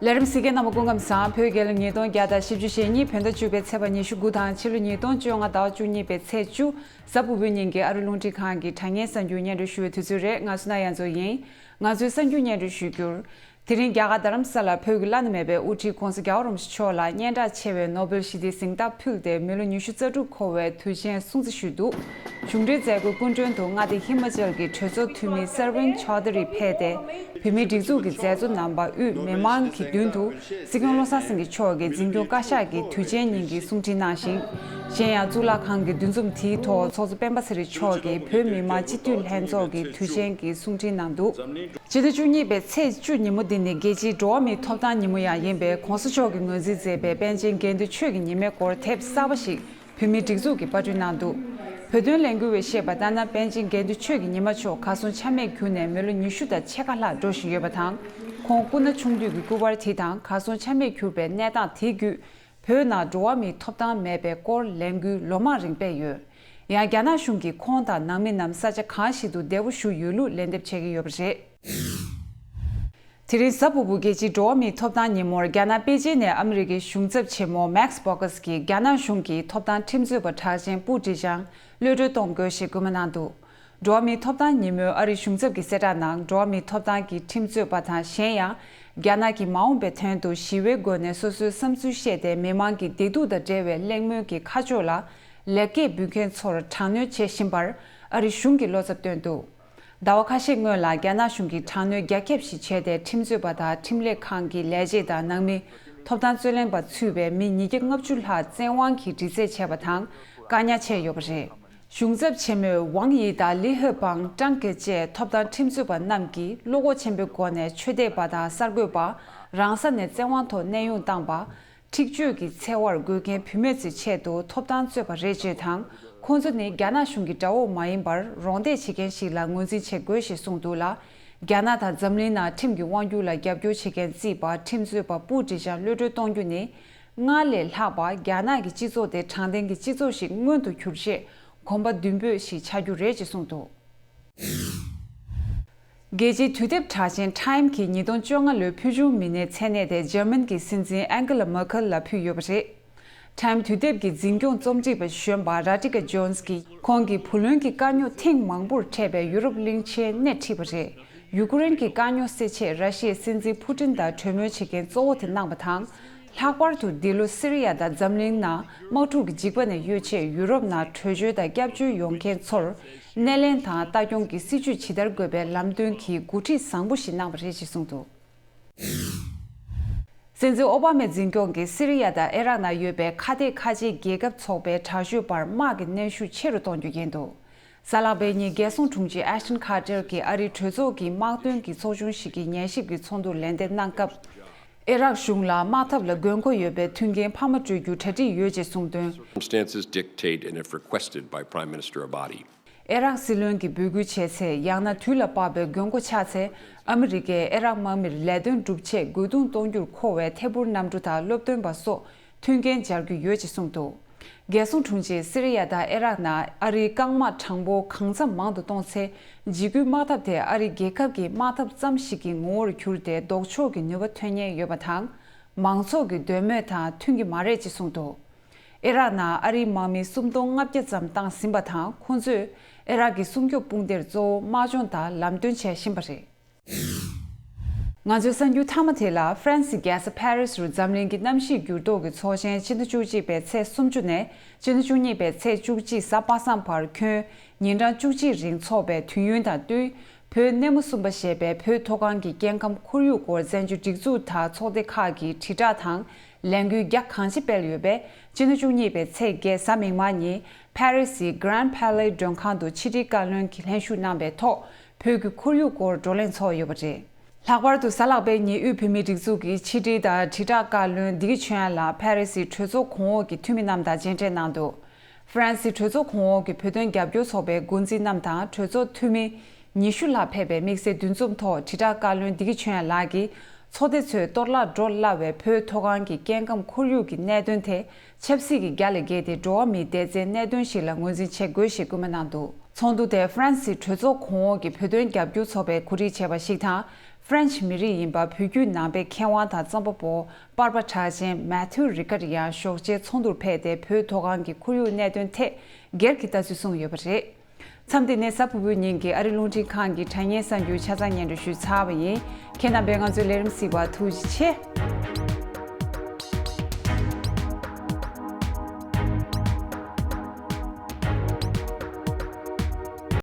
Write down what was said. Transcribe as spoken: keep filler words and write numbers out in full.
ལས་རིམ་གཟིགས་མཁན་རྣམ་པ་སྐུ་ཁམས་བཟང་། བོད་རྒྱལ་ལོ་ཉིས་སྟོང་བརྒྱ་དང་བཞི་བཅུ་ཞེ་གཉིས་བོད་ཟླ་བཅུ་པའི་ཚེས་པ་ཉི་ཤུ་དགུ་དང་ཕྱི་ལོ་ཉིས་སྟོང་བཅོ་ལྔ་ཟླ་བ་བཅུ་གཉིས་པའི་ཚེས་བཅུ་གཟའ་ཕུར་བུའི་ཉིན་གྱི་ཨ་རི་རླུང་འཕྲིན་ཁང་གི་དྲ་བརྙན་གསར་འགྱུར་སྙན་སྒྲོན་ཞུ་བའི་དུས་ཚོད་རེད། ང་སུ་ན་ཡ་མཚོ་ཡིན། ང་ཚོའི་གསར་འགྱུར་སྙན་སྒྲོན་ཞུ་རྒྱུར། དེ་རིང་རྒྱ་གར་རྡ་རམ་ས་ལར་བོད་ཀྱི་བླ་ན་མེད་པའི་དབུ་ཁྲིད་༧གོང་ས་༧རྒྱལ་བ་རིན་པོ་ཆེ་མཆོག་ལ་སྙན་གྲགས་ཆེ་བའི་ནོ་སྦེལ་ཞི་བདེའི་གཟེངས་རྟགས་ཕུལ་ཏེ་མི་ལོ་ཉི་ཤུ་རྩ་དྲུག་འཁོར་བའི་དུས་ཆེན་སྲུང་བརྩི་ཞུས་འདུག་གཞུང་འབྲེལ་མཛད་སྒོའི་སྐུ་མགྲོན་དུ་མངའ་སྡེ་ཧི་མ་ཅལ་གྱི་གྲོས་ཚོགས་འཐུས་མི་སར་ཝིན་ཆོ་དྷ་རི་ཕེབས་ཏེ། བོད་མིའི་སྒྲིག་འཛུགས་ཀྱི་མཛད་གཙོ་རྣམ་པ་དབུས་མི་མང་གི་མདུན་དུ་སྲིད་སྐྱོང་བློ་བཟང་སེང་གེ་མཆོག་གིས་འཛིན་སྐྱོང་བཀའ་ཤག་གི་དུས་ཆེན་ཉིན་གྱི་གསུང་འཕྲིན་གནང་ཞིང་། གཞན་ཡང་གཙུག་ལག་ཁང་གི་འདུ་འཛོམས་དེའི་ཐོག་ཚོགས་གཙོ་སྤེན་པ་ཚེ་རིང་མཆོག་གིས་བོད་མི་མང་སྤྱི་འཐུས་ལྷན་ཚོགས་ཀྱི་དུས་ཆེན་གྱི་གསུང་འཕྲིན་གནང་འདུག་སྤྱི་ཟླ་བཅུ་གཉིས་པའི་ཚེས་བཅུ་ཉིན་མོ་འདི་ནི་རྒྱལ་སྤྱིའི་འགྲོ་བ་མིའི་ཐོབ་ཐང་ཉིན་མོ་ཡང་ཡིན་པས། ༧གོང་ས་མཆོག་གིས་ངོས་འཛིན་མཛད་པའི་པཎ་ཆེན་དགེ་འདུན་ཆོས་ཀྱི་ཉི་མའི་སྐོར་དེབ་གསར་པ་ཞིག་བོད་མིའི་སྒྲིག་འཛུགས་ཀྱིས་པར་སྐྲུན་གནང་འདུག་བོད་དོན་ལས་འགུལ་བས་བཤད་པ་ལྟར་ན། པཎ་ཆེན་དགེ་འདུན་ཆོས་ཀྱི་ཉི་མ་མཆོག་གར་སོང་ཆ་མེད་གྱུར་ནས་མི་ལོ་ཉི་ཤུ་དང་ཕྱེད་ཀ་ལྷག་འགྲོ་བཞིན་ཡོད་པ་དང་། ཁོང་སྐུ་ན་ཆུང་དུས་ཀྱི་སྐུ་པར་དེ་དང་། གར་སོང་ཆ་མེད་གྱུར་པའི་གནས་སྟངས་དེ་བརྒྱུད། བོད་ནང་འགྲོ་བ་མིའི་ཐོབ་ཐང་མེད་པའི་སྐོར་ལས་འགུལ་ལོ་མང་རིང་སྤེལ་ཡོད། ཡང་རྒྱ་ནག་གཞུང་གིས་ཁོང་དང་ནང་མི་རྣམས་ས་ཆ་གང་ཞིག་ཏུ་བདེ་པོ་བཞུགས་ཡོད་ལུགས་ལན་འདེབས་བྱེད་ཀྱི་ཡོད་པ་རེད། དེ་རིང་གཟའ་ཕུར་བུ་རྒྱལ་སྤྱིའི་འགྲོ་བ་མིའི་ཐོབ་ཐང་ཉིན་མོར་རྒྱ་ནག་པེ་ཅིན་ནས་ཨ་མི་རི་ཀའི་གཞུང་ཚབ་ཆེན་མོ་མེག་སི་བྷོ་ཀེས་ཀྱིས་རྒྱ་ནག་གཞུང་གིས་ཐོབ་ཐང་ཁྲིམས་རྩོད་པ་གྲགས་ཅན་པུའུ་ཀྲི་ཅང་གློད་གྲོལ་གཏོང་དགོས་ཞེས་སྐུལ་མ་གནང་འདུག་འགྲོ་བ་མིའི་ཐོབ་ཐང་ཉིན་མོའི་ཨ་རིའི་གཞུང་ཚབ་ཀྱི་གསལ་བསྒྲགས་ནང་། འགྲོ་བ་མིའི་ཐོབ་ཐང་གི་ཁྲིམས་རྩོད་པ་དང་། གཞན་ཡང་རྒྱ་ནག་གིས་མ་འོངས་པའི་དོན་དུ་ཞི་བའི་སྒོ་ནས་སོ་སོའི་བསམ་ཚུལ་བཤད་དེ། མི་མང་གི་བདེ་སྡུག་དང་འབྲེལ་བའི་གླེང་མོལ་གྱི་ཁ་ཕྱོགས་ལ་ལེགས་སྐྱེས་འབུལ་མཁན་ཚོར་དྲག་གནོན་བྱེད་བཞིན་པར་ཨ་རིའི་གཞུང་གིས་བློ་འཚབ་བཏོན་འདུག་ཟླ་བ་ཁ་ཤས་སྔོན་ལ་རྒྱ་ནག་གཞུང་གིས་དྲག་གནོན་རྒྱ་ཁྱབ་ཞིག་བྱས་ཏེ། ཁྲིམས་རྩོད་པ་དང་ཁྲིམས་ལས་ཁང་གི་ལས་བྱེད་དང་ནང་མི། ཐོབ་ཐང་རྩོད་ལེན་པ་ཚུད་པའི་མི་ཉིས་བརྒྱ་ལྔ་བཅུ་ལྷག་བཙན་དབང་གིས་འདྲི་རྩད་བྱས་པ་དང་། བཀག་ཉར་བྱས་ཡོད་པ་རེད། གཞུང་ཚབ་ཆེན་མོས་ཝང་ཡི་དང་ལི་ཧེ་པང་ཀྲང་ཀེ་བཅས་ཐོབ་ཐང་ཁྲིམས་རྩོད་པ་རྣམས་ཀྱིས་བློ་ཁོག་ཆེན་པོའི་སྒོ་ནས་ཆོས་དད་པ་དང་གསར་འགོད་པ། རང་ས་ནས་བཙན་དབང་ཐོག་གནས་དབྱུང་བཏང་པ། འཁྲིག་སྤྱོད་ཀྱི་འཚེ་བར་འགོད་མཁན་བུད་མེད་ཚོའི་ཆེད་དུ་ཐོབ་ཐང་རྩོད་པ་རེད་ཅེས་དང་། ཁོང་ཚོ་ནི་རྒྱ་ནག་གཞུང་གི་དགྲ་བོ་མ་ཡིན་པར། རོགས་འདེགས་བྱེད་མཁན་ཞིག་ལ་ངོས་འཛིན་བྱེད་དགོས་ཞེས་གསུངས་འདུག་ལ། རྒྱ་ནག་དང་འཛམ་གླིང་ནང་ཁྲིམས་ཀྱི་དབང་སྒྱུར་ལ་རྒྱབ་སྐྱོར་བྱེད་མཁན་རྩིས་པ་ཁྲིམས་རྩོད་པ་པུའུ་ཀྲི་ཅང་གློད་གྲོལ་གཏོང་རྒྱུ་ནི། སྔར་ལས་ལྷག་པ་རྒྱ་ནག་གི་སྤྱི་ཚོགས་དེ་དྲང་བདེན་གྱི་སྤྱི་ཚོགས་ཤིག་མངོན་དུ་གྱུར་ཆེད་གོམ་པ་མདུན་སྤོས་ཤིག་ཆགས་རྒྱུ་རེད་ཅེས་གསུངས་འདུག་རྒྱལ་སྤྱིའི་དུས་དེབ་གྲགས་ཅན་Time་གྱིས་ཉིས་སྟོང་བཅོ་ལྔ་ལོའི་ཕུལ་བྱུང་མི་སྣའི་མཚན་གནས་དེ་འཇར་མན་གྱི་སྲིད་འཛིན་ཨན་ཀེ་ལ་མར་ཁེལ་ལ་ཕུལ་ཡོད་པ་རེད། Time་དུས་དེབ་ཀྱི་འཛིན་སྐྱོང་རྩོམ་སྒྲིག་པ་གཞོན་པ་ར་ཏི་ཀ་ཇོན་སི་ཀྱིས། ཁོང་གིས་བུ་ལོན་གྱི་དཀའ་རྙོག་ཐེངས་མང་པོར་འཕྲད་པའི་ཡུ་རོབ་གླིང་ཆེན་སྣེ་ཁྲིད་པ་རེད། ཡུ་ཀེ་རེན་གྱི་དཀའ་རྙོག་སེལ་ཆེད་ར་ཤི་ཡའི་སྲིད་འཛིན་ཕུ་ཏིན་དང་གྲོས་མོལ་བྱེད་མཁན་གཙོ་བོ་དེ་གནང་བ་དང་། ལྷག་པར་དུ་འདི་ལོ་སི་རི་ཡ་དང་འཛམ་གླིང་ནང་དམག་འཁྲུག་གི་འཇིགས་པ་ནས་གཡོལ་ཆེད་ཡུ་རོབ་ནང་བྲོས་བྱོལ་དང་སྐྱབས་བཅོལ་ཡོང་མཁན་ཚོར་སྣེ་ལེན་དང་ལྟ་སྐྱོང་གི་སྲིད་ཇུས་ཇི་ལྟར་དགོས་པའི་ལམ་སྟོན་གྱི་འགོ་ཁྲིད་བཟང་པོ་ཞིག་གནང་བ་རེད་ཅེས་གསུངས་འདུག་སྲིད་འཛིན་ཨོ་བྷ་མའི་འཛིན་སྐྱོང་གིས་སི་རི་ཡ་དང་ཨེ་རག་ནང་ཡོད་པའི་ཁ་གཏད་ཁ་ཆེའི་རྒྱལ་ཁབ་ཚོགས་པའི་དྲག་ཤོས་བར་དམག་གི་གནོན་ཤུགས་ཆེ་རུ་གཏོང་རྒྱུ་ཡིན་འདུག་གཟའ་ལྷག་པའི་ཉིན་རྒྱལ་སྲུང་དྲུང་ཆེ་ཨེ་ཤ་ཏན་ཁ་ཏེར་གྱིས་ཨ་རིའི་གྲོས་ཚོགས་ཀྱི་དམག་དོན་གྱི་ཚོགས་ཆུང་ཞིག་གི་ཉན་ཞིབ་ཀྱི་ཚོགས་འདུར་ལན་འདེབས་གནང་སྐབས། ཨེ་རག་གཞུང་ལ་དམག་འཐབ་ལ་དགོས་མཁོ་ཡོད་པའི་མཐུན་རྐྱེན་འཕར་མ་སྤྲོད་རྒྱུ་གྲ་སྒྲིག་ཡོད་ཅེས་གསུངས་དོན། Circumstances dictate and if requested by Prime Minister Abadi. ཨེ་རག་སྲིད་བློན་གྱིས་འབོད་སྐུལ་བྱས་ཚེ། ཡང་ན་དུས་ལ་བབ་པའི་དགོས་མཁོ་ཆགས་ཚེ། ཨ་མི་རི་ཀས་ཨེ་རག་དམག་མིར་ལས་དོན་སྒྲུབ་ཆེད་རྒོལ་རྡུང་གཏོང་རྒྱུར་མཁོ་བའི་ཐད་འཕུར་གནམ་གྲུ་དང་སློབ་སྟོན་པ་སོགས་མཐུན་རྐྱེན་སྦྱར་རྒྱུ་ཡོད་ཅེས་གསུངས་འདུག་རྒྱལ་སྲུང་དྲུང་ཆེས་སི་རི་ཡ་དང་ཨེ་རག་ནང་ཨ་རིའི་རྐང་དམག་གྲངས་འབོར་གང་འཚམ་མང་དུ་གཏོང་ཚེ། འཇིགས་སྐུལ་དམག་འཐབ་དེ་ཨ་རིའི་རྒྱལ་ཁབ་ཀྱི་དམག་འཐབ་ཙམ་ཞིག་གི་ངོ་བོར་གྱུར་ཏེ། ལྡོག་ཕྱོགས་ཀྱི་ནུས་པ་ཐོན་ཉེན་ཡོད་པ་དང་། མང་ཚོགས་ཀྱི་འདོད་མོས་དང་མཐུན་གྱི་མ་རེད་ཅེས་གསུངས་འདུག་ཨེ་རག་ནང་ཨ་རིའི་དམག་མི་སུམ་སྟོང་ལྔ་བརྒྱ་ཙམ་བཏང་ཟིན་པ་དང་། ཁོང་ཚོས་ཨེ་རག་གི་སྲུང་སྐྱོབ་དཔུང་སྡེར་གཙོ་བོ་དམག་སྦྱོང་དང་ལམ་སྟོན་བྱས་བཞིན་པ་རེད། ང་ཚོའི་གསར་འགྱུར་མཐའ་མ་དེ་ལ། ཧྥ་རན་སིའི་རྒྱལ་ས་ཕ་རི་སི་རུ་འཛམ་གླིང་གི་གནམ་གཤིས་འགྱུར་ལྡོག་གི་ཚོགས་ཆེན་སྤྱི་ཟླ་བཅུ་གཅིག་པའི་ཚེས་སུམ་ཅུ་ནས་སྤྱི་ཟླ་བཅུ་གཉིས་པའི་ཚེས་བཅུ་གཅིག་གཟའ་པ་སངས་བར་ཁྱོན་ཉིན་གྲངས་བཅུ་གཅིག་རིང་འཚོགས་པའི་དུས་ཡུན་དང་བསྟུན། བོད་སྣེ་མོ་གསུམ་པ་ཞེས་པའི་བོད་མཐོ་སྒང་གི་སྐྱེ་ཁམས་ཁོར་ཡུག་སྐོར་བཙན་བྱོལ་སྒྲིག་འཛུགས་དང་ཚོགས་སྡེ་ཁག་གིས་དྲིལ་བསྒྲགས་དང་ལས་འགུལ་རྒྱ་གང་ཆེ་སྤེལ་ཡོད་པས། སྤྱི་ཟླ་བཅུ་གཉིས་པའི་ཚེས་བརྒྱད་གཟའ་མིག་དམར་ཉིན་ཕ་རི་སིའི་Grand Palais མགྲོན་ཁང་དུ་ཕྱི་དྲིལ་བཀའ་བློན་གྱི་ལྷན་ཞུགས་གནང་བའི་ཐོག་བོད་ཀྱི་ཁོར་ཡུག་སྐོར་བགྲོ་གླེང་ཚོགས་ཡོད་པ་རེད། ལྷག་པར་དུ་གཟའ་ལྷག་པའི་ཉིན་དབུས་བོད་མིའི་སྒྲིག་འཛུགས་ཀྱི་ཕྱི་དྲིལ་དང་དྲིལ་བསྒྲགས་བཀའ་བློན་བདེ་སྐྱིད་ཆོས་དབྱངས་ལགས་ཕ་རི་སིའི་གྲོས་ཚོགས་གོང་འོག་གི་འཐུས་མི་རྣམས་དང་མཇལ་འཕྲད་གནང་འདུག་ཧྥ་རན་སིའི་གྲོས་ཚོགས་གོང་འོག་གི་བོད་དོན་རྒྱབ་སྐྱོར་ཚོགས་པའི་འགོ་འཛིན་རྣམས་དང་གྲོས་ཚོགས་འཐུས་མི་ཉི་ཤུ་ལྷག་ཕེབས་པའི་དམིགས་བསལ་འདུ་འཛོམས་ཐོག་དྲིལ་བསྒྲགས་བཀའ་བློན་བདེ་སྐྱིད་ཆོས་དབྱངས་ལགས་ཀྱིས་ ཚོགས་སྡེ་ཚོས་གཏོར་བརླག་འགྲོ་སླ་བའི་བོད་མཐོ་སྒང་གི་སྐྱེ་ཁམས་ཁོར་ཡུག་གི་གནད་དོན་དེ་ཆབ་སྲིད་ཀྱི་རྒྱ་ལས་བརྒལ་ཏེ་འགྲོ་བ་མིའི་བདེ་རྩའི་གནད་དོན་ཞིག་ལ་ངོས་འཛིན་བྱེད་དགོས་ཞེས་སྐུལ་མ་གནང་འདུག་ཚོགས་འདུ་དེ་ཧྥ་རན་སིའི་གྲོས་ཚོགས་གོང་འོག་གི་བོད་དོན་རྒྱབ་སྐྱོར་ཚོགས་པས་གོ་སྒྲིག་བྱས་པ་ཞིག་དང་། ཧྥ་རན་སི་མི་རིགས་ཡིན་པ་བོད་བརྒྱུད་ནང་པའི་མཁས་དབང་དང་རྩོམ་པ་པོ་པར་པ་གྲགས་ཅན་མེ་ཐིའུ་རི་ཀར་ཡང་ཞོགས་ཇའི་ཚོགས་འདུར་ཕེབས་ཏེ་བོད་མཐོ་སྒང་གི་ཁོར་ཡུག་གནད་དོན་ཐད་སྒེར་གྱི་ལྟ་ཚུལ་གསུངས་ཡོད་པ་རེད། མཚམས་འདི་ནས་གཟའ་ཕུར་བུའི་ཉིན་གྱི་ཨ་རི་རླུང་འཕྲིན་ཁང་གི་དྲ་བརྙན་གསར་འགྱུར་ཆ་ཚང་སྙན་སྒྲོན་ཞུས་ཚར་བ་ཡིན། ཁྱེད་རྣམ་པས་ང་ཚོའི་ལས་རིམ་གཟིགས་པར་ཐུགས་རྗེ་ཆེ།